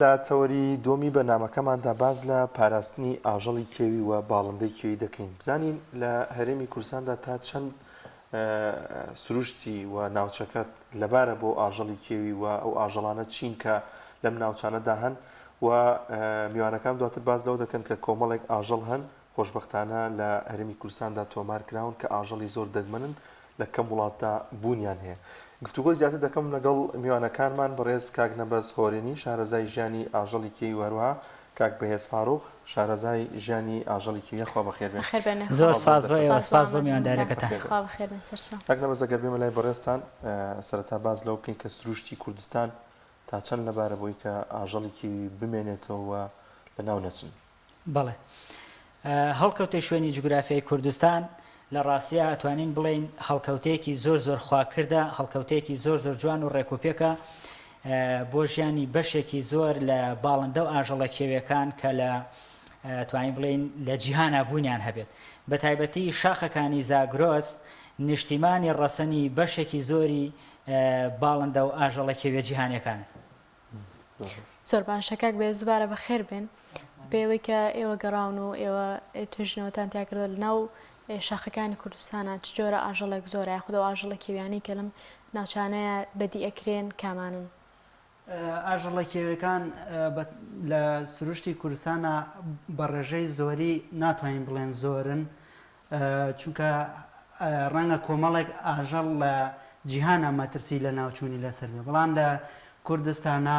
لە تەوەری دووەمی بەرنامەکەماندا باس لە پاراستنی ئاژەڵی کێوی و باڵندەی کێوی دەکەین. بزانین لە هەرێمی کوردستاندا تا چەند سروشتی و ناوچەکە لەبارە بۆ ئاژەڵی کێوی و ئەو ئاژەڵانە چین کە لەم ناوچانەدا هەن و میوانەکان دواتر باس لەوە دەکەن کە کۆمەڵێک ئاژەڵ هەن خۆشبەختانە لە هەرێمی کوردستاندا تۆمار کراون کە ئاژەڵی زۆر دەگمەنن لە کەم وڵاتدا بوونیان هەیە. گفتوگۆی زیاتر دەکەم لەگەڵ میوانەکانمان بەڕێز کاک نەبەز هۆرێنی شارەزای ژیانی ئاژەڵی کێوی و هەروەها کاک بەهێز فاروق شارەزای ژیانی ئاژەڵی کێوی. یاخوا بەخێر بێن. بەخێر بێن. زۆر سپاس بۆ ئێوە، سپاس بۆ سپاس بۆ ئامادەبوونتان. میوانداریەکەتان. بەخێر بێن. خوا بەخێر بێن سەرچاو. کاک نەبەز ئەگەر بێمە لای بەڕێزتان سەرەتا باس لەوە بکەین کە سروشتی کوردستان تا چەند لەبارە بۆی کە ئاژەڵی کێوی بمێنێتەوە و لەناو نەچن؟ بەڵێ. هەڵکەوتەی شوێنی جوگرافیای کوردستان لە ڕاستیا ئەتوانین بڵێین هەڵکەوتەیەکی زۆر زۆر خواکردە، هەڵکەوتەیەکی زۆر زۆر جوان و ڕێکوپێکە بۆ ژیانی بەشێکی زۆر لە باڵندە و ئاژەڵە کێویەکان کە لە توانین بڵێین لە جیهانا بوونیان هەبێت. بە تایبەتی شاخەکانی زاگرۆس نیشتیمانی ڕەسەنی بەشێکی زۆری باڵندە و ئاژەڵە کێویە جیهانیەکانن. زۆر باشە کاک بەهێز دووبارە بەخێر بێن. بەپێی ئەوەی کە ئێوە گەڕاون و ئێوە توێژینەوەتان تیا کردووە لە ناو شاخەکانی کوردستانا چ جۆرە ئاژەڵێک زۆرە یاخود ئەو ئاژەڵە کێویانەی کە لەم ناوچانەیە بەدی ئەکرێن کامانەن؟ ئاژەڵە کێویەکان لە سروشتی کوردستانا بە ڕێژەی زۆری ناتوانین بڵێن زۆرن چونکە ڕەنگە کۆمەڵێک ئاژەڵ لە جیهانا مەترسی لەناوچوونی لەسەر بێ، بەڵام لە کوردستانا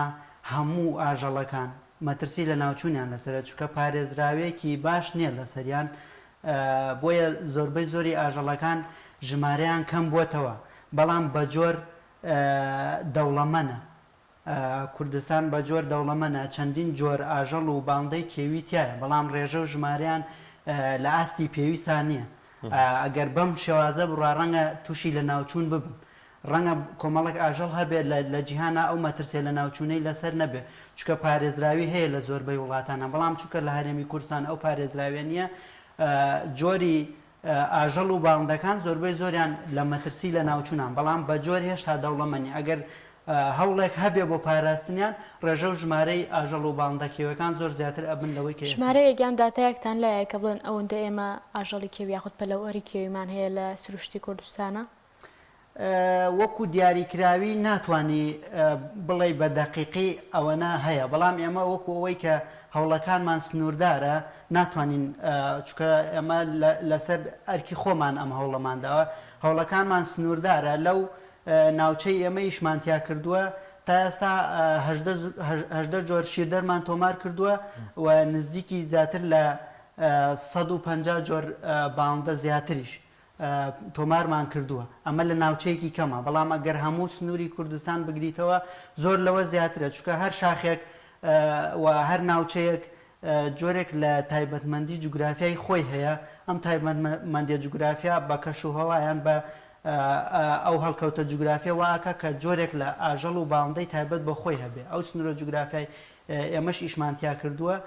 هەموو ئاژەڵەکان مەترسی لەناوچوونیان لەسەرە، چونکە پارێزراوێکی باش نییە لەسەریان، بۆیە زۆربەی زۆری ئاژەڵەکان ژمارەیان کەم بووەتەوە، بەڵام بەجۆر دەوڵەمەنە. کوردستان بە جۆر دەوڵەمەنە، چەندین جۆر ئاژەڵ و باڵندەی کێوی تیایە، بەڵام ڕێژە و ژمارەیان لە ئاستی پێویستا نییە. ئەگەر بەم شێوازە بڕوا ڕەنگە تووشی لەناوچوون ببن. ڕەنگە کۆمەڵێک ئاژەڵ هەبێت لە جیهانا ئەو مەترسیە لەناوچوونەی لەسەر نەبێت، چونکە پارێزراوی هەیە لە زۆربەی وڵاتانا، بەڵام چونکە لە هەرێمی کوردستان ئەو پارێزراویە نییە، جۆری ئاژەڵ و باڵندەکان زۆربەی زۆریان لە مەترسی لەناوچوونان، بەڵام بە جۆر هێشتا دەوڵەمەنی، ئەگەر هەوڵێک هەبێ بۆ پاراستنیان، ڕێژە و ژمارەی ئاژەڵ و باڵندە کێویەکان زۆر زیاتر ئەبن لەوەی کە ئێستا. ژمارەیەک یان داتایەکتان لایە کە بڵێن ئەوەندە ئێمە ئاژەڵی کێوی یاخود پەلەوەری کێویمان هەیە لە سروشتی کوردستانا؟ وەکو دیاریکراوی ناتوانی بڵێی بە دەقیقی ئەوەنە هەیە، بەڵام ئێمە وەکو ئەوەی کە هەوڵەکانمان سنووردارە ناتوانین چونکە ئێمە لەسەر ئەرکی خۆمان ئەم هەوڵەمان داوە، هەوڵەکانمان سنووردارە لەو ناوچەی ئێمە ئیشمان تیا کردووە تا ئێستا 18 جۆر شیردەرمان تۆمار کردووە و نزیکی زیاتر لە 150 جۆر باڵندە زیاتریش تۆمارمان کردووە، ئەمە لە ناوچەیەکی کەمە، بەڵام ئەگەر هەموو سنووری کوردستان بگریتەوە زۆر لەوە زیاترە، چونکە هەر شاخێک و هەر ناوچەیەک جۆرێک لە تایبەتمەندی جوگرافیای خۆی هەیە، ئەم تایبەتمەندیە جوگرافیا بە کەشوهەوا یان بە ئەو هەڵکەوتە جوگرافیە وا ئەکا کە جۆرێک لە ئاژەڵ و باڵندەی تایبەت بە خۆی هەبێ، ئەو سنوورە جوگرافیای ئێمەش ئیشمان تیا کردووە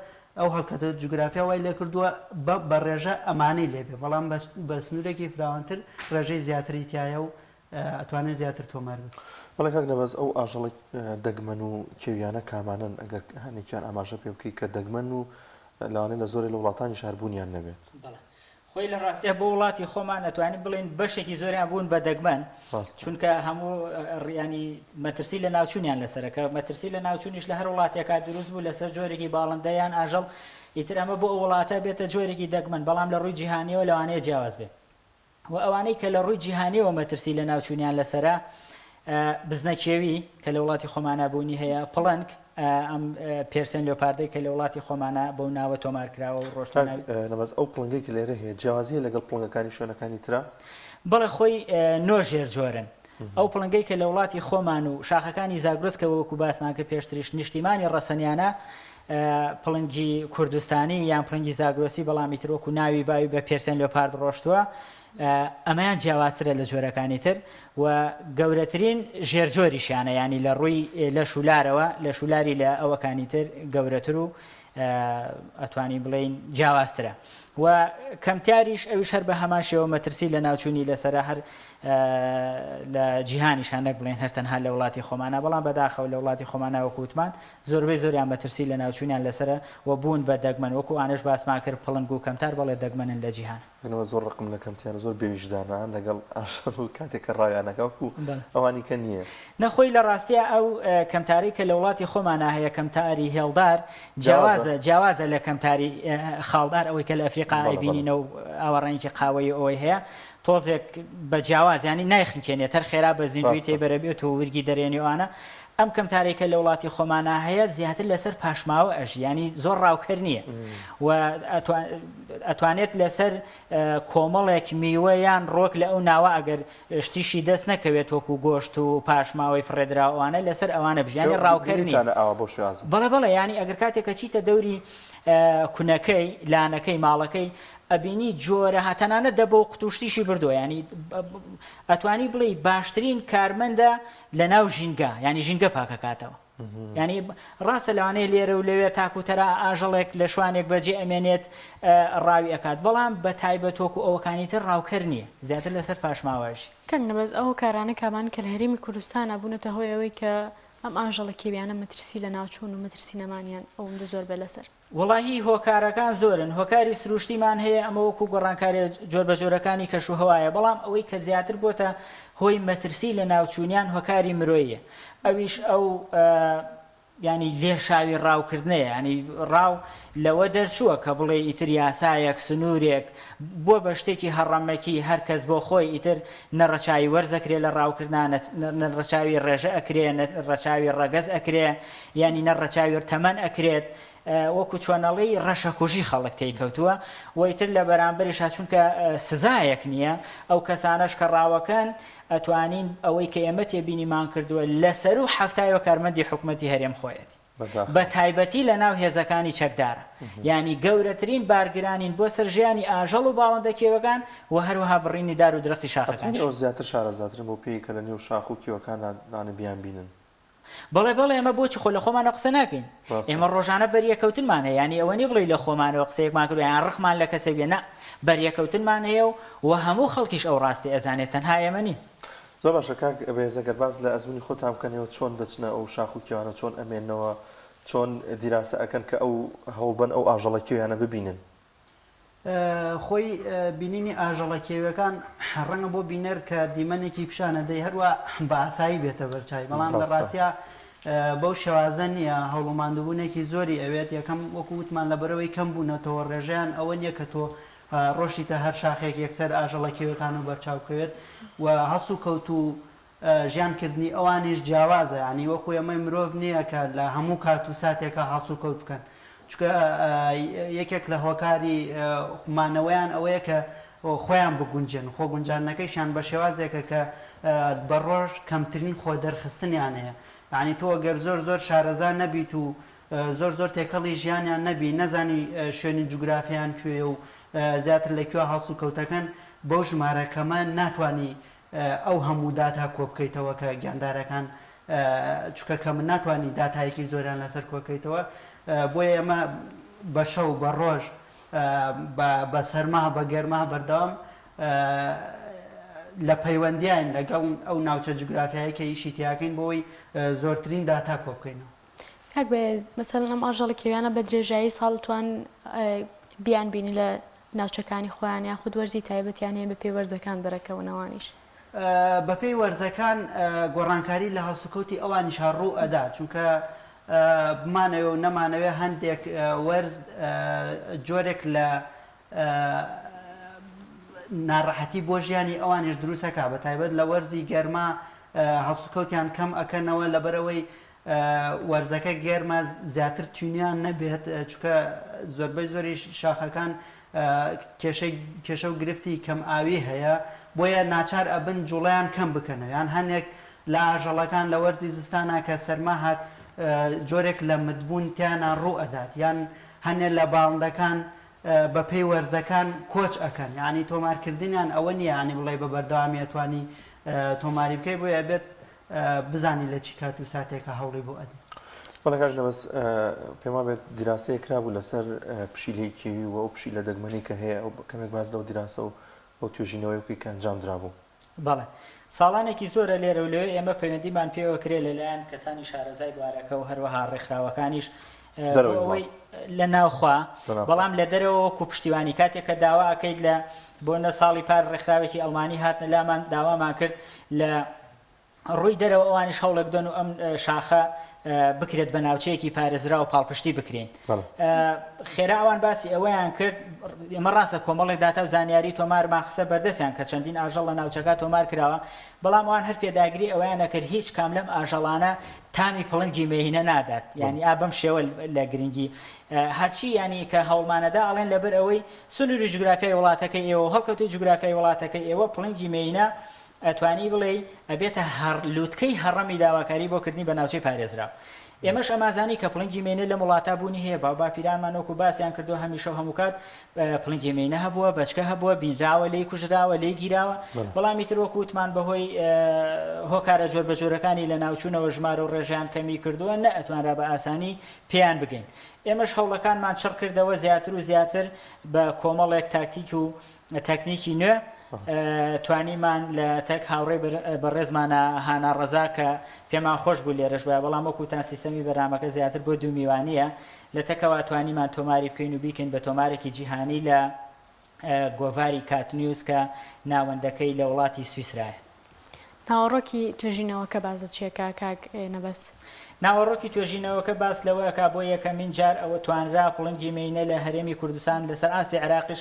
ئەو هەڵکەوتە جوگرافیا وای لێکردووە بە بە ڕێژە ئەمانەی لێ بێ، بەڵام بە بە سنوورێکی فراوانتر ڕێژەی زیاتری تیایە و ئەتوانێ زیاتر تۆمار بکرێ. بەڵێ کاک نەبەز ئەو ئاژەڵە دەگمەن و کێویانە کامانەن ئەگەر هەنێکیان ئاماژە پێ بکەی کە دەگمەن و لەوانەیە لە زۆرێ لە وڵاتانیش هەر بوونیان نەبێت؟ بەڵێ خۆی لە ڕاستیا بۆ وڵاتی خۆمان ئەتوانین بڵێین بەشێکی زۆریان بوون بە دەگمەن ڕاستە. چونکە هەموو ڕیانی مەترسی لە ناوچوونیان لەسەرە کە مەترسی لە ناوچوونیش لە هەر وڵاتێکا دروست بوو لەسەر جۆرێکی باڵندە یان ئاژەڵ ئیتر ئەمە بۆ ئەو وڵاتە بێتە جۆرێکی دەگمەن بەڵام لە ڕووی جیهانیەوە لەوانەیە جیاواز بێ و ئەوانەی کە لە ڕووی جیهانیەوە مەترسی لە ناوچوونیان لەسەرە بزنە کێوی کە لە وڵاتی خۆمانا بوونی هەیە، پڵنگ، ئەم Persian leopard ەی کە لە وڵاتی خۆمانا بەو ناوە تۆمار کراوە و ڕۆشتووە کاک ناوی. نەبەز ئەو پڵنگەی کە لێرە هەیە جیاوازی هەیە لەگەڵ پڵنگەکانی شوێنەکانی ترا؟ بەڵێ خۆی نۆ ژێر جۆرن. ئەو پڵنگەی کە لە وڵاتی خۆمان و شاخەکانی زاگرۆس کە وەکو باسمان کرد پێشتریش نیشتیمانی ڕەسەنیانە پڵنگی کوردستانی یان پڵنگی زاگرۆسی بەڵام ئیتر وەکو ناوی باوی بە Persian leopard ڕۆشتووە ئەمەیان جیاوازترە لە جۆرەکانی تر. و گەورەترین ژێرجۆریشیانە یانی لە ڕووی لەش و لارەوە لەش و لاری لە ئەوەکانی تر گەورەتر و ئەتوانین بڵێین جیاوازترە و کەمتیاریش ئەویش هەر بە هەمان شێوە مەترسی لە ناوچوونی لەسرە هەر لە جیهانیش نەک بڵێن هەر تەنها لە وڵاتی خۆمانە بەڵام بەداخەوە لە وڵاتی خۆمانە وەکوتمان زۆربەی زۆریان مەترسی لە ناوچوونیان لەسرە و بوون بە دەگمەن وەکو ئانەش باسمان کرد پڵنگ و کەمتار بەڵێ دەگمەنن لە جیهان. منەوە زۆر ڕقم لە کەمتیارە زۆر بێ ویژدانە لەگەڵ ئاژەڵ و کاتێک کە ڕاویان ئەکا وەکو ئەوانی کە نییە. نە خۆی لە ڕاستیا ئەو کەمتارەی کە لە وڵاتی خۆمانا هەیە کەمتاری هێڵدار جیاوازە جیاوازە لە کەمتاری خاڵدار ئەوەی کە لە ئەفریقا ئەیبینینە و ئاوا ڕەنگێکی قاوەیی ئەوەی هەیە تۆزێک بە جیاواز یانی نایخنکێنێت هەر خێرا بە زیندووی تێی بەرەبێت و ورگی دەرێنی و ئەوانە ئەم کەمتارەی کە لە وڵاتی خۆمانا هەیە زیاتر لەسەر پاشماوە ئەژی یانی زۆر ڕاوکەر نییە و ئەتوانێت لەسەر کۆمەڵێک میوە یان ڕۆک لە ئەو ناوە ئەگەر شتیشی دەست نەکەوێت وەکو گۆشت و پاشماوەی فڕێدراو ئەوانە لەسەر ئەوانە بژی یانی ڕاوکەر نییە. بینیتانە ئاوا بەو شێوازە؟ بەڵێ بەڵێ یانی ئەگەر کاتێک کە چیتە دەوری کونەکەی لانەکەی ماڵەکەی ئەبینی جۆرەها تەنانەت دەبە و قوتو شتیشی بردووە یانی ئەتوانی بڵێی باشترین کارمەندە لەناو ژینگە یانی ژینگە پاکەکاتەوە یانی ڕاستە لەوانەیە لێرە و لەوێ تاک و تەرا ئاژەڵێک لە شوانێک بەجێ ئەمێنێت ڕاوی ئەکات بەڵام بە تایبەت وەکو ئەوەکانی تر ڕاوکەر نییە زیاتر لەسەر پاشماوەژی. کاک نەبەز ئەو هۆکارانە کامان کە لە هەرێمی کوردستانا بوونەتە هۆی ئەوەی کە ئەم ئاژەڵە کێویانە مەترسی لەناوچوون و مەترسی نەمانیان ئەوەندە زۆر بێ لەسەر؟ وەڵاهی هۆکارەکان زۆرن، هۆکاری سروشتیمان هەیە ئەمە وەکو گۆڕانکاریە جۆربەجۆرەکانی کەشوهەوایە، بەڵام ئەوەی کە زیاتر بۆتە هۆی مەترسی لەناوچوونیان هۆکاری مرۆییە ئەویش ئەو یانی لێشاوی ڕاوکردنەیە یانی ڕاو لەوە دەرچووە کە بڵێ ئیتر یاسایەک سنوورێک بووە بە شتێکی هەڕەمەکی هەر کەس بۆ خۆی ئیتر نە ڕەچاوی وەرز ئەکرێ لە ڕاوکردنا نە ڕەچاوی ڕێژە ئەکرێ نە ڕەچاوی ڕەگەز ئەکرێ یانی نە ڕەچاوی تەمەن ئەکرێت وەکو چۆنەڵی ڕەشەکوژی خەڵک تێی کەوتووە و ئیتر لە بەرامبەریشا چونکە سزایەک نییە ئەو کەسانەش کە ڕاوەکەن ئەتوانین ئەوەی کە ئێمە تێبینیمان کردووە لە سەروو حەفتایەوە کارمەندی حکومەتی هەرێم خۆیەتی بە تایبەتی لە ناو هێزەکانی چەکدارە یانی گەورەترین بارگرانین بۆ سەر ژیانی ئاژەڵ و باڵندە کێوەکان و هەروەها بڕینی دار و درەختی شاخەکانیش. ئەتوانی ئەوە زیاتر شارەزاترن بۆ پێی کە لە نێو شاخ و کێوەکانا دانە بیانبینن. بەڵێ بەڵێ ئێمە بۆچی خۆ لە خۆمانەوە قسە ناکەین ئێمە ڕۆژانە بەریەکەوتنمان هەیە یانی ئەوە نیە بڵێی لە خۆمانەوە قسەیەکمان کردوە یان ڕقمان لە کەسێک بێ نا بەریەکەوتنمان هەیە و و هەموو خەڵکیش ئەو ڕاستیە ئەزانێت تەنها ئێمە نین. زۆر باشە کاک بەهێز ئەگەر باس لە ئەزموونی خۆتان بکەن ئێوە چۆن دەچنە ئەو شاخ و کێوانە چۆن ئەمێننەوە چۆن دیراسە ئەکەن کە ئەو هەوڵبەن ئەو ئاژەڵە کێویانە ببینن؟ خۆی بینینی ئاژەڵە کێویەکان ڕەنگە بۆ بینەر کە دیمەنێکی پیشانەدەی هەروا بە ئاسایی بێتە بەرچوی بەڵام لە ڕاستیا بەو شێوازە نییە هەوڵ و ماندووبوونێکی زۆری ئەوێت یەکەم وەکو وتمان لەبەرەوەی کەم بوونەتەوە ڕێژەیان ئەوە نییە کە تۆ ڕۆشتیتە هەر شاخێک یەکسەر ئاژەڵە کێویەکان و بەرچاو بکەوێت و هەڵس و کەوت و ژیان کردنی ئەوانیش جیاوازە یانی وەکو ئێمەی مرۆڤ نییە کە لە هەموو کات و ساتێکا هەڵسوکەوت بکەن چونکە یەکێک لە هۆکاری مانەوەیان ئەوەیە کە خۆیان بگونجێن خۆ گونجاندنەکەیشیان بە شێوازێکە کە بە ڕۆژ کەمترین خۆ دەرخستنیان هەیە یانی تۆ گەر زۆر زۆر شارەزا نەبیت و زۆر زۆر تێکەڵی ژیانیان نەبی نەزانی شوێنی جوگرافیان کوێیە و زیاتر لە کوێ هەڵسوکەوتەکەن بەو ژمارە کەمە ناتوانی ئەو هەموو داتا کۆبکەیتەوە کە گیاندارەکان چونکە کەمن ناتوانی داتایەکی زۆریان لەسەر کۆکەیتەوە بۆیە ئێمە بە شەو بە ڕۆژ بە سەرما بە گەرما بەردەوام لە پەیوەندیین لەگەڵ ئەو ناوچە جوگرافیایی کە ئیشی تیاکەین بۆی زۆرترین داتا کۆبکەینەوە. کاک بەهێز مەسەلەن ئەم ئاژەڵە کێویانە بە درێژایی ساڵ توان بیان بینی لە ناوچەکانی خۆیان یاخود وەرزی تایبەتیان هەیە بەپێی وەرزەکان دەرەکەون ئەوانیش؟ بەپێی وەرزەکان گۆڕانکاری لە هەڵسوکەوتی ئەوانیشا ڕوو ئەدا چونکە بمانەوێ و نەمانەوێ هەندێک وەرز جۆرێک لە ناڕەحەتی بۆ ژیانی ئەوانیش دروست ئەکا بەتایبەت لە وەرزی گەرما هەڵسوکەوتیان کەم ئەکەنەوە لەبەرئەوەی وەرزەکە گەرمە زیاتر تینویان نەبێت چونکە زۆربەی زۆری شاخەکان کێشەی کێشە و گرفتی کەم ئاوی هەیە بۆیە ناچار ئەبن جوڵەیان کەم بکەنەوە یان هەنێک لە ئاژەڵەکان لە وەرزی زستانا کە سەرما هات جۆرێک لە متبوون تیانا ڕوو ئەدات یان هەنێ لە باڵندەکان بە پێی وەرزەکان کۆچ ئەکەن یانی تۆمارکردنیان ئەوە نییە یانی بڵێی بە بەردەوامی ئەتوانی. تۆماری بکەی بۆیە ئەبێت بزانی لە چی کات و ساتێکا هەوڵی بۆ ئەدەی. بەڵێ کاک نەبەز پێم وابێت دیراسەیەک کرابوو لەسەر پشیلەی کێوی و ئەو پشیلە دەگمەنەی کە هەیە ئەو کەمێک باس لەو دیراسە و ئەو توێژینەوەیە بکەی کە ئەنجام درابوو. بەڵێ. ساڵانێکی زۆرە لێرە و لەوێ ئێمە پەیوەندیمان پێوە کرێ لە لایەن کەسانی شارەزای بوارەکە و هەروەها ڕێکخراوەکانیش بۆ ئەوەی لە ناوخوا بەڵام لە دەرەوە وەکو پشتیوانی کاتێک کە داوا ئەکەیت لە بۆ نە ساڵی پار ڕێکخراوێکی ئەڵمانی هاتنە لامان داوامان کرد لە ڕووی دەرەوە ئەوانیش هەوڵێک بدەن و ئەم شاخە بکرێت بە ناوچەیەکی پارێزراو و پاڵپشتی بکرێن. خێرا ئەوان باسی ئەوەیان کرد، ئێمە ڕاستە کۆمەڵێک داتا و زانیاری تۆمارمان خستە بەردەستیان کە چەندین ئاژەڵ لە ناوچەکە تۆمار کراوە، بەڵام ئەوان هەر پێداگری ئەوەیان ئەکرد هیچ کام لەم ئاژەڵانە تامی پڵنگی مێینە نادات، یانی ئا بەم شێوە لە گرنگی هەرچی یانی کە هەوڵمانەدا ئەڵێن لەبەر ئەوەی سنووری جوگرافیای وڵاتەکەی ئێوە و هەڵکەوتەی جوگرافیای وڵاتەکەی ئێوە پڵنگی مێینە ئەتوانی بڵێی ئەبێتە هەڕ لوتکەی هەڕەمی داواکاری بۆ کردنی بە ناوچەی پارێزراو. ئێمەش ئەمازانی کە پڵنگی مێینە لەم وڵاتە بوونی هەیە باو باپیرانمان وەکو باسیان کردووە هەمیشە و هەمووکات پڵنگی مێینە هەبووە بەچکە هەبووە بینراوە لێی کوژراوە لێی گیراوە بەڵام ئیتر وەکو وتمان بەهۆی هۆکارە جۆربەجۆرەکانی لەناوچوونەوە ژمارە و ڕێژەیان کەمی کردووە نەئەتوانرا بە ئاسانی پێیان بگەین. ئێمەش هەوڵەکانمان چڕ کردەوە زیاتر و زیاتر بە کۆمەڵێک تاکتیک و تەکنیکی نوێ توانیمان لە تەک هاوڕێی بەڕێزمانە هانا ڕەزا کە پێمان خۆش بوو لێرەش بایە بەڵام وەکو وتان سیستەمی بەرنامەکە زیاتر بۆ دوو میوانییە لە تەکەوە توانیمان تۆماری بکەین و بیکەین بە تۆمارێکی جیهانی لە گۆڤاری کات نیوز کە ناوەندەکەی لە وڵاتی سویسرایە. ناوەڕۆکی توێژینەوەکە باس لە چیە کا کاک نەبەز؟ ناوەڕۆکی توێژینەوەکە باس لەوە ئەکا بۆ یەکەمین جار ئەوە توانرا پڵنگی مێینە لە هەرێمی کوردستان لەسەر ئاستی عێراقیش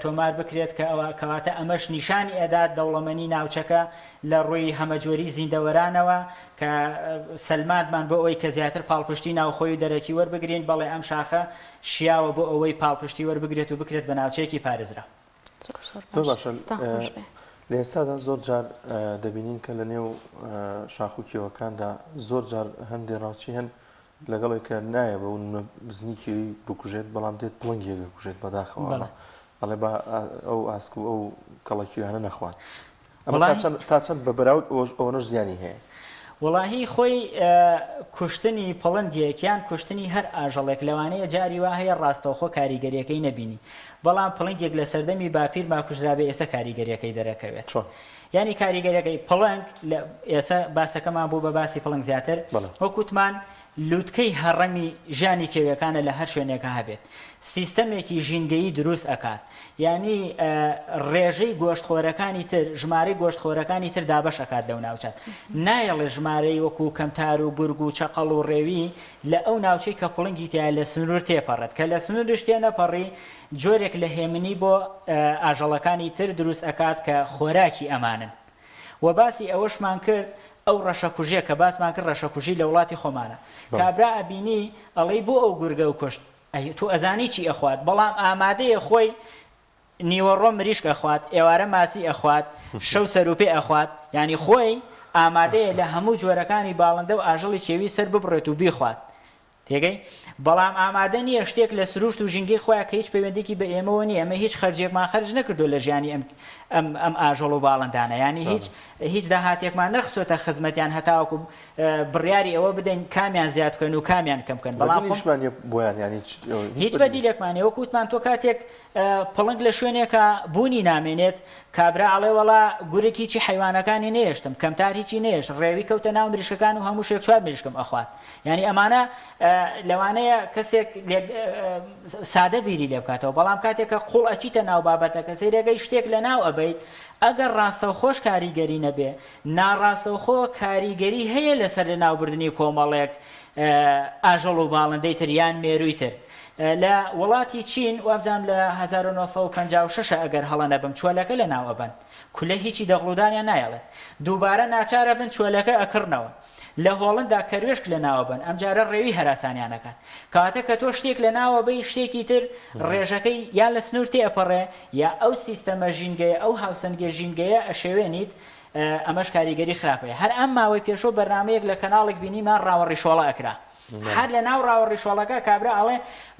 تۆمار بکرێت کە ئەوە کەواتە ئەمەش نیشانی ئەدات دەوڵەمەنی ناوچەکە لە ڕووی هەمەجۆری زیندەوەرانەوە کە سەلماندمان بۆ ئەوەی کە زیاتر پاڵپشتی ناوخۆی و دەرەکی وەربگرین بەڵێ ئەم شاخە شیاوە بۆ ئەوەی پاڵپشتی وەربگرێت و بکرێت بە ناوچەیەکی پارێزراو. زۆر باشە لە ئێستادا زۆر جار دەبینین کە لە نێو شاخ و کێوەکاندا زۆر جار هەندێ ڕاوچی هەن لەگەڵێک کە نایە بە بزنی کێوی بکوژێت بەڵام دێت پڵنگێک دەکوژێت بەداخەوە ئەڵێ با ئەو ئاسک و ئەو کەڵەکیوانە نەخوات ئەمە تا چەند تا چەند بە بەراورد ئەوەنەش زیانی هەیە؟ وەڵاهی خۆی کوشتنی پڵنگێک یان کوشتنی هەر ئاژەڵێک لەوانەیە جاری وا هەیە ڕاستەوخۆ کاریگەریەکەی نەبینی بەڵام پڵنگێک لە سەردەمی باپیرما کوژرابێ ئێسە کاریگەریەکەی دەرەکەوێت چۆن؟ یانی کاریگەریەکەی پڵنگ لە ئێسە باسەکەمان بوو بە باسی پڵنگ زیاتر وەک وتمان لوتکەی هەڕەمی ژیانی کێویەکانە لە هەر شوێنێکا هەبێت سیستەمێکی ژینگەیی دروست ئەکات یانی ڕێژەی گۆشتخۆرەکانی تر ژمارەی گۆشتخۆرەکانی تر دابەش ئەکات لەو ناوچە نایەڵێ ژمارەی وەکو کەمتار و گورگ و چەقەڵ و ڕێوی لە ئەو ناوچەی کە پڵنگی تیا لە سنوور تێپەڕێت کە لە سنوورش تێنەپەڕی جۆرێک لە هێمنی بۆ ئاژەڵەکانی تر دروست ئەکات کە خۆراکی ئەمانن وە باسی ئەوەشمان کرد ئەو ڕەشەکوژیە کە باسمان کرد ڕەشەکوژی لە وڵاتی خۆمانە کابرا ئەبینی ئەڵێی بۆ ئەو گورگەو کوشت ئەی تۆ ئەزانی چی ئەخوات بەڵام ئامادەیە خۆی نیوەڕۆ مریشک ئەخوات ئێوارە ماسی ئەخوات شەو سەروپێ ئەخوات یانی خۆی ئامادەیە لە هەموو جۆرەکانی باڵندە و ئاژەڵی کێوی سەر ببڕێت و بیخوات تێگەی؟ بەڵام ئامادە نییە شتێک لە سروشت و ژینگەی خۆیا کە هیچ پەیوەندیکی بە ئێمەوە نییە، ئێمە هیچ خەرجیەکمان خەرج نەکردووە لە ژیانی ئەم ئەم ئەم ئاژەڵ و باڵندانە، یانی هیچ هیچ داهاتێکمان نەخستۆتە خزمەتیان هەتاوەکو بڕیاری ئەوە بدەین کامیان زیاد بکەن و کامیان کەم بکەن، بەڵام خۆم بەدیلیشمان نییە بۆیان یانی هیچ هیچ بەدیلێکمان نییە، وەکو وتمان تۆ کاتێک پڵنگ لە شوێنێکا بوونی نامێنێت، کابرا ئەڵێ وەڵا گورگ هیچی حەیوانەکانی نەیەشتم، کەمتار هیچی نەیەشت، ڕێوی کەوتە ناو مریشکەکان و هەموو شوێک چوار مریشکم ئەخوات. یانی ئەمانە لەوانەیە کەسێک سادە بیری لێ بکاتەوە، بەڵام کاتێک کە قوڵ ئەچیتە ناو بابەتەکە سەیرەکەی شتێک لە ناو ئەبەیت، ئەگەر ڕاستەوخۆش کاریگەری نەبێ، ناڕاستەوخۆ کاریگەری هەیە لەسەر لەناوبردنی کۆمەڵێک ئاژەڵ و باڵندەی تر یان مێرووی تر. لە وڵاتی چین وابزانم لە 1956 ئەگەر هەڵە نەبم چۆلەکە لەناو ئەبەن. کولە هیچی دەغڵودانیان نایەڵێت. دووبارە ناچارەبن چۆلەکە ئەکڕنەوە. لە هۆڵندا کەروێشک لەناوەبەن ئەمجارە ڕێوی هەراسانیان ئەکات. کەواتە کە تۆ شتێک لەناوەبەی شتێکی تر ڕێژەکەی یا لە سنوور تێئەپەڕێ یا ئەو سیستەمە ژینگەیە ئەو هاوسەنگیە ژینگەیە ئەشێوێنیت ئەمەش کاریگەری خراپەیە. هەر ئەم ماوەی پێشوو بەرنامەیەک لە کەناڵێک بینیمان ڕاوە ڕیشۆڵە ئەکرا. هەر لە ناو ڕاوە ڕیشۆڵەکە کابرا ئەڵێ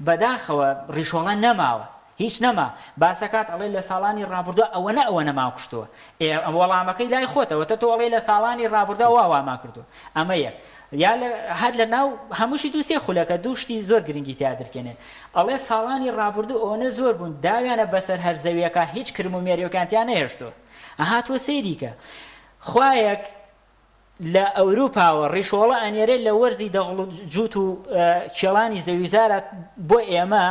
بەداخەوە ڕیشۆڵە نەماوە. هیچ نەما باسەکات ئەڵێ لە ساڵانی ڕابوردوا ئەوەنە ئەوەنەمان کوشتووە ئێ وەڵامەکەی لای خۆتە وەتە تۆ ئەڵێی لە ساڵانی ڕابوردوا وا وامان کردووە ئەمە یەک یا لە هەر لە ناو هەمووشی دوو سێ خولەکە دوو شتی زۆر گرنگی تیا درکێنێ ئەڵێ ساڵانی ڕابوردوو ئەوەنە زۆر بوون داویانە بەسەر هەر زەویەکە هیچ کرم و مێریۆکیان تیا نەهێشتووە ئەها تۆ سەیری کە خوایەک لە ئەوروپاوە ڕیشۆڵە ئەنێرێ لە وەرزی دەغڵ و جووت و کێڵانی زەویوزارا بۆ ئێمە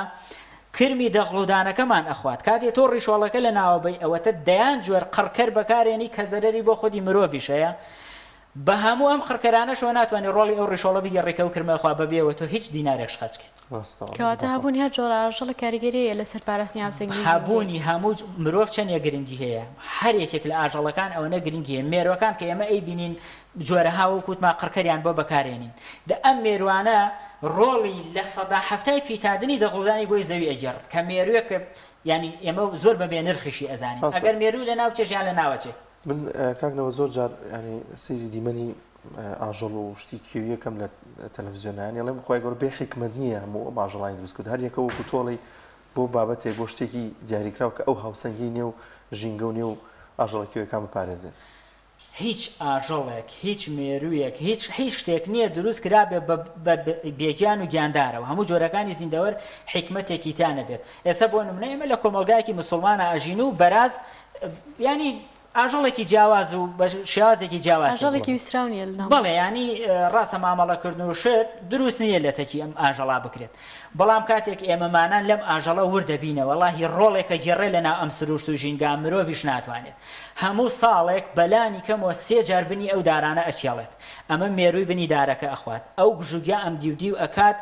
کرمی دەغڵ و دانەکەمان ئەخوات کاتێ تۆ ڕیشۆڵەکە لە ناوە بەی ئەوەتە دەیان جۆر قڕکەر بەکارێنی کە زەرەری بۆ خودی مرۆڤیش هەیە بە هەموو ئەم قڕکەرانەشەوە ناتوانانی ڕۆڵی ئەو ڕیشۆڵە بگێڕی کە ئەو کرمە خوا بەبێ ئەوە تۆ هیچ دینارێکش خەرج کەیت. ڕاستە وەڵا کەواتە بەخوا. هەبوونی هەر جۆرە ئاژەڵێک کاریگەری هەیە لەسەر پاراستنی هاوسەنگی ژینگەیی. هەبوونی هەموو مرۆڤ چەندێ گرنگی هەیە هەر یەکێک لە ئاژەڵەکان ئەوەنە گرنگی هەیە مێروەکان کە ئێمە ئەیبینین جۆرەها وەک وتمان قڕکەریان بۆ بەکارێنین دە ئەم مێروانە ڕۆڵی لە سەدا حەفتای پیتاندنی دەغڵودانی گۆی زەوی ئەگێڕن کە مێروێک یانی ئێمە زۆر بە بێ نرخیشی ئەزانین ڕاستە. ئەگەر مێروی لەناو بچێ ژیان لەناوەچێ. من کاک نەوە زۆر جار یانی سەیری دیمەنی ئاژەڵ و شتی کێویەکەم لە تەلەفزیۆنە یانی ئەڵێم خوای گەورە بێ حیکمەت نییە هەموو ئەم ئاژەڵانی دروست کرد هەر یەکە وەکو تۆڵی بۆ بابەتێک بۆ شتێکی دیاریکراو کە ئەو هاوسەنگی نێو ژینگە و نێو ئاژەڵە کێویەکان بپارێزێت. هیچ ئاژەڵێک، هیچ مێروویەک، هیچ هیچ شتێک نییە دروست کرابێ بە بە بێگیان و گیاندارەوە، هەموو جۆرەکانی زیندەوەر حیکمەتێکی تیا نەبێت. ئێستا بۆ نمونە ئێمە لە کۆمەڵگایەکی موسوڵمانا ئەژین و بەراز یانی ئاژەڵێکی جیاواز و بە شێوازێکی جیاواز ئاژەڵێکی ویستراو نییە لەناو بەڵێ یانی ڕاستە مامەڵەکردن و شت دروست نییە لە تەکی ئەم ئاژەڵا بکرێت بەڵام کاتێک ئێمەمانان لەم ئاژەڵە ورد دەبینەوە وەڵاهی ڕۆڵێکە گێڕێ لەناو ئەم سروشت و ژینگا مرۆڤیش ناتوانێت هەموو ساڵێک بەلانی کەمەوە سێ جار بنی ئەو دارانە ئەکێڵێت ئەمە مێرووی بنی دارەکە ئەخوات ئەو گژوگیا ئەم دیو دیو ئەکات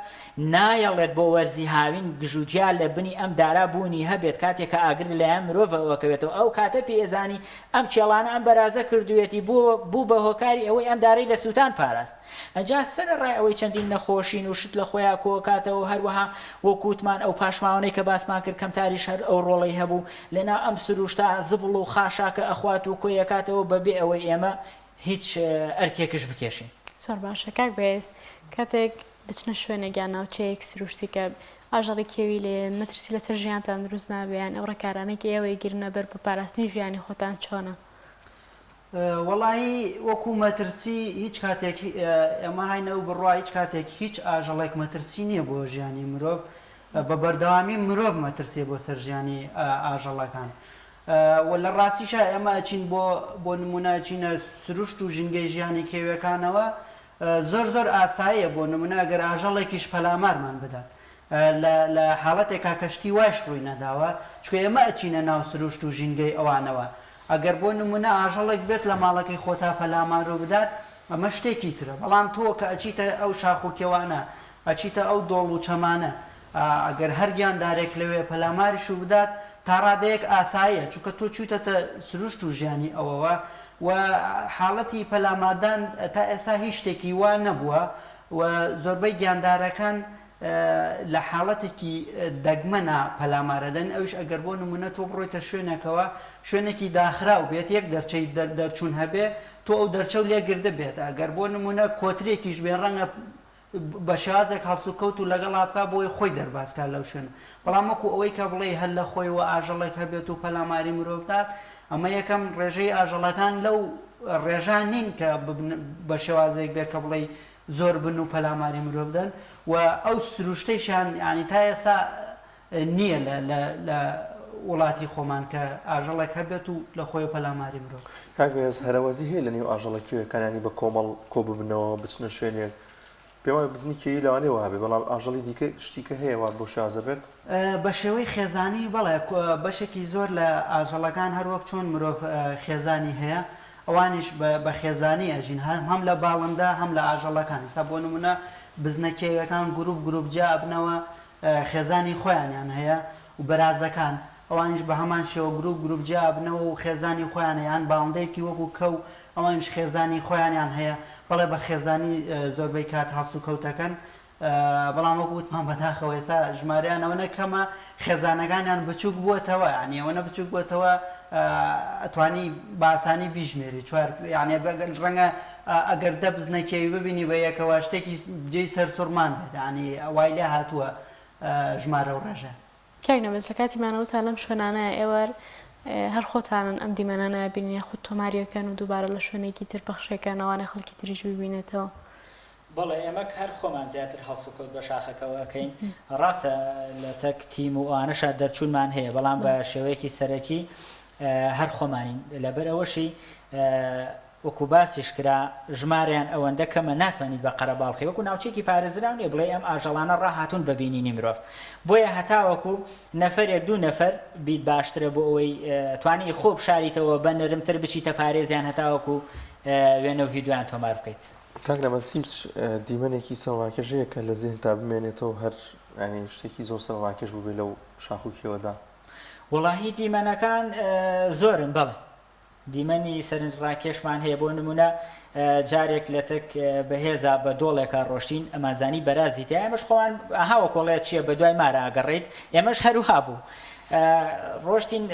نایەڵێت بۆ وەرزی هاوین گژوگیا لە بنی ئەم دارا بوونی هەبێت، کاتێ کە ئاگر لە لایەن مرۆڤەوە ئەکەوێتەوە ئەو کاتە پێی ئەزانی ئەم کێڵانە ئەم بەرازە کردوویەتی بوو بوو بە هۆکاری ئەوەی ئەم دارەی لە سووتان پاراست ئەجا سەرەڕای ئەوەی چەندین نەخۆشین و شت لە خۆیا کۆئەکاتەوە هەروەها وەک وتمان ئەو پاشماوانەی کە باسمان کرد کەمتاریش هەر ئەو ڕۆڵەی هەبوو لەناو ئەم سروشتا زبڵ و خاشاکە ئەخوات و کۆیەکاتەوە بەبێ ئەوەی ئێمە هیچ ئەرکێکش بکێشین. زۆر باشە کاک بەهێز کاتێک دەچنە شوێنێک یان ناوچەیەک سروشتی کە ئاژەڵی کێوی لێیە مەترسی لەسەر ژیانتان دروست نابێ یان ئەو ڕێکارانەی کە ئێوە ئەیگرنە بەر بۆ پاراستنی ژیانی خۆتان چۆنە؟ وەڵایی وەکو مەترسی هیچ کاتێک ئێمە هاینە ئەو بڕوا هیچ کاتێک هیچ ئاژەڵێک مەترسی نییە بۆ ژیانی مرۆڤ بە بەردەوامی مرۆڤ مەترسیە بۆ سەر ژیانی ئاژەڵەکان و لە ڕاستیشا ئێمە ئەچین بۆ بۆ نموونە ئەچینە سروشت و ژینگەی ژیانی کێویەکانەوە زۆر زۆر ئاساییە بۆ نموونە ئەگەر ئاژەڵێکیش پەلامارمان بدات لە لە حاڵەتێکا کە شتی وایش ڕووی نەداوە چونکە ئێمە ئەچینە ناو سروشت و ژینگەی ئەوانەوە ئەگەر بۆ نموونە ئاژەڵێک بێت لە ماڵەکەی خۆتا پەلامارو بدات ئەمە شتێکی ترە بەڵام تۆ کە ئەچیتە ئەو شاخ و کێوانە ئەچیتە ئەو دۆڵ و چەمانە ئەگەر هەر گیاندارێک لەوێ پەلاماریشو بدات تا ڕادەیەک ئاساییە چونکە تۆ چوویتەتە سروشت و ژیانی ئەوەوە و حاڵەتی پەلاماردان تا ئێستا هیچ شتێکی وا نەبووە و زۆربەی گیاندارەکان لە حاڵەتێکی دەگمەنا پەلامارەدەن ئەویش ئەگەر بۆ نمونە تۆ بڕۆیتە شوێنێکەوە شوێنێکی داخراو بێت یەک دەرچەی دەرچوون هەبێ تۆ ئەو دەرچەو لێ گردبێت ئەگەر بۆ نمونە کۆترێکیش بێ ڕەنگە بە شێوازێک هەڵسوکەوت و لەگەڵا بکا بۆی خۆی دەرباز کا لەو شوێنە بەڵام وەکو ئەوەی کە بڵێی هەر لە خۆیەوە ئاژەڵێک هەبێت و پەلاماری مرۆڤ دات ئەمە یەکەم ڕێژەی ئاژەڵەکان لەو ڕێژە نین کە ببن بە شێوازێک بێت کە بڵێی زۆر بن و پەلاماری مرۆڤ دەن و ئەو سروشتەیشیان یانی تا ئێستا نییە لە لە لە وڵاتی خۆمان کە ئاژەڵێک هەبێت و لە خۆیەوە پەلاماری مرۆڤ. کاک بەهێز هەرەوەزی هەیە لە نێو ئاژەڵە کێویەکان یانی بە کۆمەڵ کۆ ببنەوە بچنە شوێنێک پێم وایە بزنی کێوی لەوانەیە وەها بێت بەڵام ئاژەڵی دیکە شتی کە هەیە وا بەو شێوازە بێت؟ بە شێوەی خێزانی بەڵێ بەشێکی زۆر لە ئاژەڵەکان هەر وەک چۆن مرۆڤ خێزانی هەیە ئەوانیش بە خێزانی ئەژین هەم لە باڵندە هەم لە ئاژەڵەکان ئێستا بۆ نموونە بزنە کێویەکان گروپ گروپ جیا ئەبنەوە خێزانی خۆیانیان هەیە و بەرازەکان ئەوانیش بە هەمان شێوە گروپ گروپ جیا ئەبنەوە و خێزانی خۆیان هەیە یان باڵندەیەکی وەکو کەو ئەوانیش خێزانی خۆیانیان هەیە بەڵێ بە خێزانی زۆربەی کات هەڵسوکەوتەکەن بەڵام وەکو وتمان بەداخەوە ئێستا ژمارەیان ئەوەنە کەمە خێزانەکانیان بچوک بووەتەوە یانی ئەوەنە بچوک بووەتەوە ئەتوانی بە ئاسانی بیژمێری چوار یانی ڕەنگە ئەگەر دە بزنە کێوی ببینی بە یەکەوە شتێکی جێی سەرسوڕمان بێت یانی وای لێ هاتووە ژمارە و ڕێژە. کاک نەبەز لە کاتی مانەوەتان لەم شوێنانە ئێوە هەر خۆتانن ئەم دیمەنانە ئەبینن یاخود تۆماریەکەن و دووبارە لە شوێنێکی تر پەخشێکەن ئەوانەی خەڵکی تریش بیبینێتەوە؟ بەڵێ ئێمە هەر خۆمان زیاتر هەڵسوکەوت بە شاخەکەوە ئەکەین ڕاستە لە تەک تیم و ئەوانەشا دەرچوونمان هەیە بەڵام بە شێوەیەکی سەرەکی هەر خۆمانین لەبەر ئەوەشی وەکو باسیش کرا ژمارەیان ئەوەندە کەمە ناتوانیت بە قەرەباڵخی وەکو ناوچەیەکی پارێزراو نیە بڵێی ئەم ئاژەڵانە ڕاهاتوون بە بینینی مرۆڤ بۆیە هەتاوەکو نەفەرێک دوو نەفەر بیت باشترە بۆ ئەوەی توانی خۆ بشاریتەوە بە نەرمتر بچیتە پارێزیان هەتاوەکو وێنە و ڤیدیۆیان تۆمار بکەیت. کاک نەبەز هیچ دیمەنێکی سەرنجڕاکێش هەیە کە لە زیهنتا بمێنێتەوە هەر یانی شتێکی زۆر سەرنجڕاکێش بووبێ لەو شاخ و کێوەدا؟ وەڵاهی دیمەنەکان زۆرن بەڵێ دیمەنی سەرنجڕاکێشمان هەیە، بۆ نموونە جارێک لەتەک بەهێزا بە دۆڵێکا ڕۆشتین، ئەمانزانی بەرازی تیایە، ئێمەش خۆمان ئەها وەکۆڵێ چییە بە دوای مارا ئەگەڕێیت، ئێمەش هەروها بوو. ڕۆشتین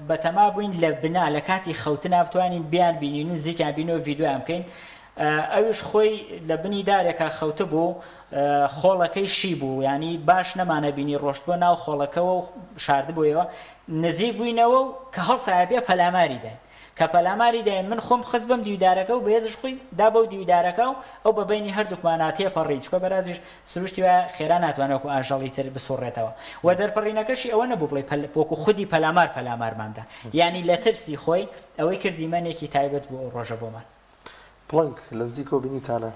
بەتەما بووین لە بنا لە کاتی خەوتنا بتوانین بیان بینین و نزیکیان بینەوە ڤیدیۆیان بکەین، ئەویش خۆی لە بنی دارێکا خەوتبوو، خۆڵەکەی شی بوو، یانی باش نەمانەبینی ڕۆشتبووە ناو خۆڵەکەوە و شاردبوویەوە، نزیک بووینەوە و کە هەڵسایە بێ پەلاماری داین. کە پەلاماری داین من خۆم خست بەم دیوی دارەکە و بەهێزش خۆی دا بەو دیوی دارەکە و ئەو بە بەینی هەردووکمانا تێپەڕی، چونکە بەرازیش سروشتی وایە خێرا ناتوانێ وەکوو ئاژەڵی تر بسوڕێتەوە و دەرپەڕینەکەشی ئەوە نەبوو بڵێی پەل وەکوو خودی پەلامار پەلامارمان دا یانی لە ترسی خۆی ئەوەی کرد دیمەنێکی تایبەت بوو ئەو ڕۆژە بۆمان. پڵنگ لە نزیکەوە بینیوتانە؟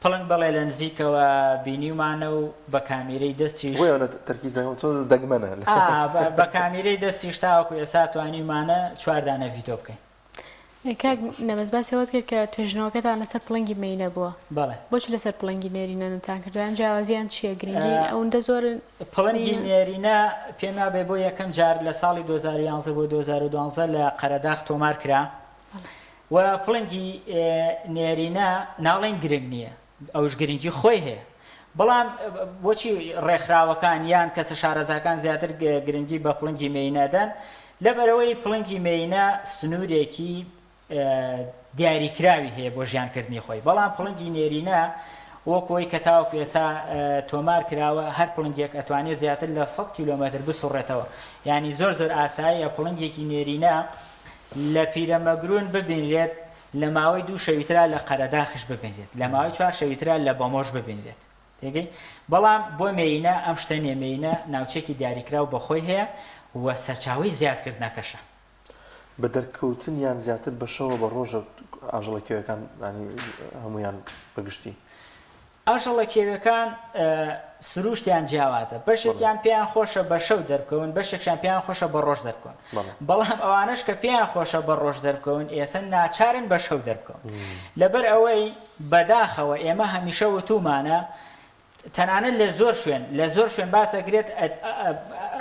پڵنگ بەڵێ لە نزیکەوە بینیومانە و بە کامیرەی دەستیش. بۆیە ئەوەنە تەرکیزەکەم تۆزێ دەگمەنە. ئا بە کامیرەی دەستیش تاوەکو ئێستا توانیومانە چوار دانە ڤیدۆ بکەین. کاک نەبەز باسی ئەوەت کرد کە توێژینەوەکەتان لەسەر پڵنگی مێینە بووە. بەڵێ. بۆچی لەسەر پڵنگی نێرینە نەتان کردووە یان جیاوازییان چییە گرنگی ئەوندە زۆرن پڵنگی نێرینە پێم وابێ بۆ یەکەم جار لە ساڵی 2011 بۆ 2012 لە قەرەداخ تۆمار کرا. و پڵنگی نێرینە ناڵێین گرنگ نییە، ئەوش گرنگی خۆی هەیە، بەڵام بۆچی ڕێکخراوەکان یان کەسە شارەزاکان زیاتر گرنگی بە پڵنگی مێینە ئەدەن؟ لەبەرئەوەی پڵنگی مێینە سنوورێکی دیاریکراوی هەیە بۆ ژیانکردنی خۆی، بەڵام پڵنگی نێرینە وەک ئەوەی کە تاوەکو ئێستا تۆمار کراوە هەر پڵنگێک ئەتوانێت زیاتر لە 100 کیلۆمەتر بسوڕێتەوە، یانی زۆر زۆر ئاساییە پڵنگێکی نێرینە لە پیرەمەگرون ببینرێت، لە ماوەی دوو شەوی ترا لە قەرەداخیش ببینرێت، لە ماوەی چوار شەوی ترا لە بەمۆش ببینرێت. تێگەی؟ بەڵام بۆ مێینە ئەم شتە نییە، مێینە ناوچەیەکی دیاریکراو بە خۆی هەیە و سەرچاوەی زیادکردنەکەشە. بە دەرکەوتنیان زیاتر بە شەوە بە ڕۆژە ئاژەڵە کێویەکان یانی هەموویان بە گشتی؟ ئاژەڵە کێویەکان سرووشتیان جیاوازە، بەشێکیان پێیان خۆشە بە شەو دەربکەون، بەشێکشیان پێیان خۆشە بە ڕۆژ دەربکەون. بەڵام ئەوانەش کە پێیان خۆشە بە ڕۆژ دەربکەون، ئێسە ناچارن بە شەو دەربکەون. لەبەر ئەوەی بەداخەوە ئێمە هەمیشە وتوومانە، تەنانەت لە زۆر شوێن، لە زۆر شوێن باس ئەکرێت،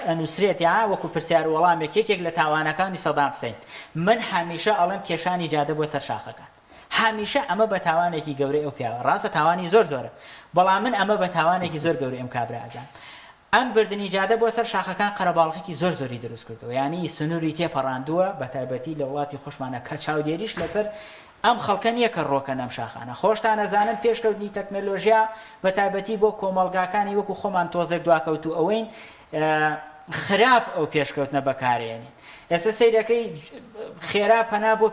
ئەنووسرێت یا وەکوو پرسیار و وەڵامێک یەکێک لە تاوانەکانی سەدام حسەین. من هەمیشە ئەڵێم کێشانی جادە بۆ سەر شاخەکان. هەمیشە ئەمە بە تاوانێکی گەورەی ئەو پیاوە، ڕاستە تاوانی زۆر زۆرە، بەڵام من ئەمە بە تاوانێکی زۆر گەورەی ئەم کابرا ئەزانم. ئەم بردنی جادە بۆ سەر شاخەکان قەرەباڵغیکی زۆر زۆری دروست کردووە، یانی سنووری تێپەڕاندووە، بە تایبەتی لە وڵاتی خۆشمانا کە چاودێریش لەسەر ئەم خەڵکە نییە کە ڕۆکەن ئەم شاخانە. خۆشتان ئەزانن پێشکەوتنی تەکنەلۆژیا بە تایبەتی بۆ کۆمەڵگاکانی وەکو خۆمان تۆزێک دواکەوتوو ئەوەین، خراپ ئەو پێشکەوتنە بەکارێنین. ئێستا سەیرەکەی خێرا پەنا بۆ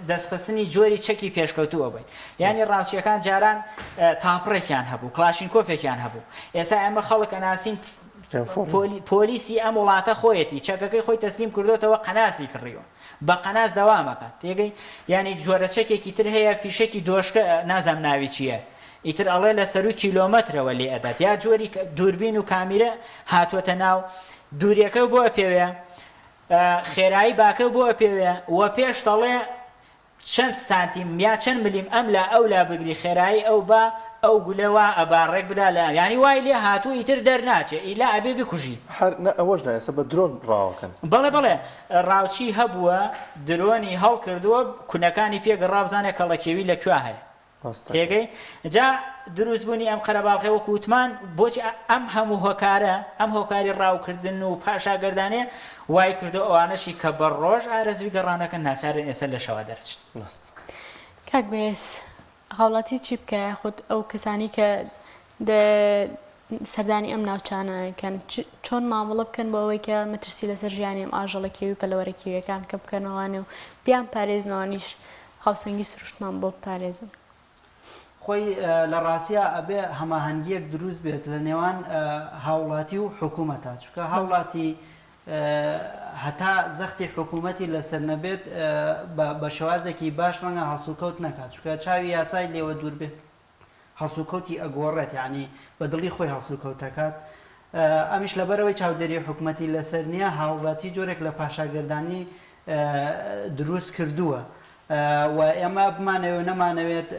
دەستخستنی جۆری چەکی پێشکەوتوو ئەبەین. یانی ڕاوچیەکان جاران تاپڕێکیان هەبوو، کڵاشینکۆفێکیان هەبوو. ئێستا ئێمە خەڵک ئەناسین پۆلیسی ئەم وڵاتە خۆیەتی چەکەکەی خۆی تەسلیم کردۆتەوە قەناسی کڕیوە. بە قەناس دەوام ئەکات. تێگەی؟ یانی جۆرە چەکێکی تر هەیە فیشەکی دۆشکە نازانم ناوی چییە. ئیتر ئەڵێ لە سەروو کیلۆمەترەوە لێ ئەدات یا جۆری دووربین و کامیرە هاتووەتە ناو دووریەکەو بۆ ئەپێوێ خێرایی باکەو بۆ ئەپێوێ و پێش دەڵێ چەند سانتیم یا چەند ملیم ئەم لا ئەو لا بگری خێرایی ئەو با ئەو گولە وا ئەبا ڕێک بدا لە یانی وای لێ هاتوو ئیتر دەرناچێ ئیلا ئەبێ بکوژی. هەر نا ئەوەش نا ئێستا بە درۆن ڕاوەکەن. بەڵێ بەڵێ ڕاوچی هەبووە درۆنی هەڵکردووە کونەکانی پێ گەڕا بزانێ کەڵەکێوی لە کوێ هەیە. تێگەی؟ جا دروست بوونی ئەم قەرەباڵغیە وەکو وتمان بۆچی ئەم هەموو هۆکارە ئەم هۆکاری ڕاوکردن و پاشاگەردانیە وای کردوە ئەوانەشی کە بە ڕۆژ ئارەزووی گەڕانەکەن ناچارن ئێستا لە شەوا دەرچن. کاک بەهێز هاوڵاتی چی بکا یاخود ئەو کەسانی کە. سەردانی ئەم ناوچانە کەن چۆن مامەڵە بکەن بۆ ئەوەی کە مەترسی لەسەر ژیانی ئەم ئاژەڵە کێوی پەلەوەرە کێویەکان کە بکەنەوانێ و بیان پارێزنەوانیش هاوسەنگی سروشتمان بۆ بپارێزن. خۆی لە ڕاستیا ئەبێ هەماهەنگیەک دروست بێت لە نێوان هاوڵاتی و حکومەتا چونکە هاوڵاتی هەتا زەختی حکومەتی لەسەر نەبێت بە شێوازێکی باش ڕەنگە هەڵسوکەوت نەکات چونکە چاوی یاسای لێوە دوور بێت هەڵسوکەوتی ئەگۆڕێت یانی بە دڵی خۆی هەڵسوکەوت ئەکات ئەمیش لەبەرئەوەی چاودێری حکومەتی لەسەر نییە هاوڵاتی جۆرێک لە پاشاگەردانی دروست کردووە و ئێمە بمانەوێ و نەمانەوێت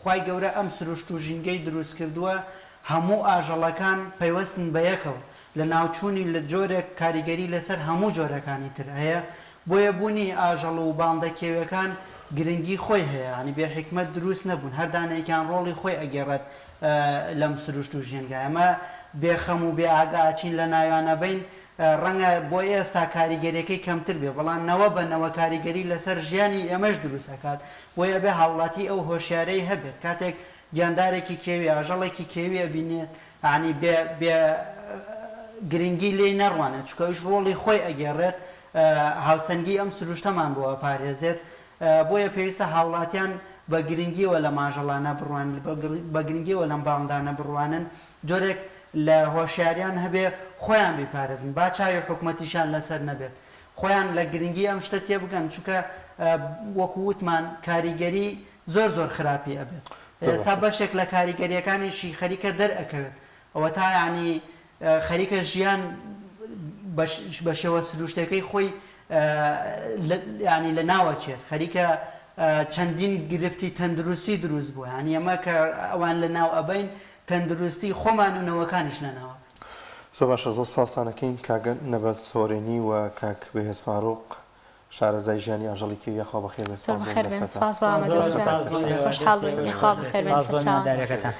خوای گەورە ئەم سروشت و ژینگەی دروست کردووە هەموو ئاژەڵەکان پەیوەستن بە یەکەوە لەناوچوونی لە جۆرێک کاریگەری لەسەر هەموو جۆرەکانی تر هەیە بۆیە بوونی ئاژەڵ و باڵندە کێویەکان گرنگی خۆی هەیە یانی بێ حیکمەت دروست نەبوون هەر دانەیەکیان ڕۆڵی خۆی ئەگێڕێت لەم سروشت و ژینگە ئێمە بێ خەم و بێ ئاگا ئەچین لە ناویان ئەبەین ڕەنگە بۆ ئێستا کاریگەریەکەی کەمتر بێ بەڵام نەوە بە نەوە کاریگەری لەسەر ژیانی ئێمەش دروست ئەکات بۆیە ئەبێ هاوڵاتی ئەو هۆشیارەی هەبێت کاتێک گیاندارێکی کێوی ئاژەڵێکی کێوی ئەبینێت یانی بێ بێ گرنگی لێی نەڕوانێت چونکە ئەویش ڕۆڵی خۆی ئەگێڕێت هاوسەنگی ئەم سروشتەمان بۆ ئەپارێزێت بۆیە پێویستە هاوڵاتیان بە گرنگیەوە لەم ئاژەڵانە بڕوانن بە گرنگیەوە لەم باڵندانە بڕوانن جۆرێک لە هۆشیاریان هەبێ خۆیان بیپارێزن با چاوی حکومەتیشیان لەسەر نەبێت خۆیان لە گرنگی ئەم شتە تێبگەن چونکە وەکو وتمان کاریگەری زۆر زۆر خراپی ئەبێت ئێستا بەشێک لە کاریگەریەکانیشی خەریکە دەرئەکەوێت ئەوەتا یانی خەریکە ژیان بە شێوە سروشتەکەی خۆی ینی لە ناوەچێت خەریکە چەندین گرفتی تەندروستی دروست بوو یانی ئەمە کە ئەوان لە ناو ئەبین تەندروستی خۆمان و نەوەکانیش لە ناوە زۆر باشە زۆر سپاستان ئەکەین کاک نەبەز هۆرێنی و کاک بەهێز فاروق شارەزای ژیانی ئاژەڵی کێوی یاخوا بەخێر بێن زۆر سپاس بۆ بەخێر بێن دەرفەتە. سپاس بۆ زۆر ئامادەبوونتان سپاس بۆ ئێوە خۆشحاڵ دەستی بووین ئێوەش یاخوا خۆش بێت بەخێر بێن سپاس بۆ سەرچاوان. میوانداریەکەتان.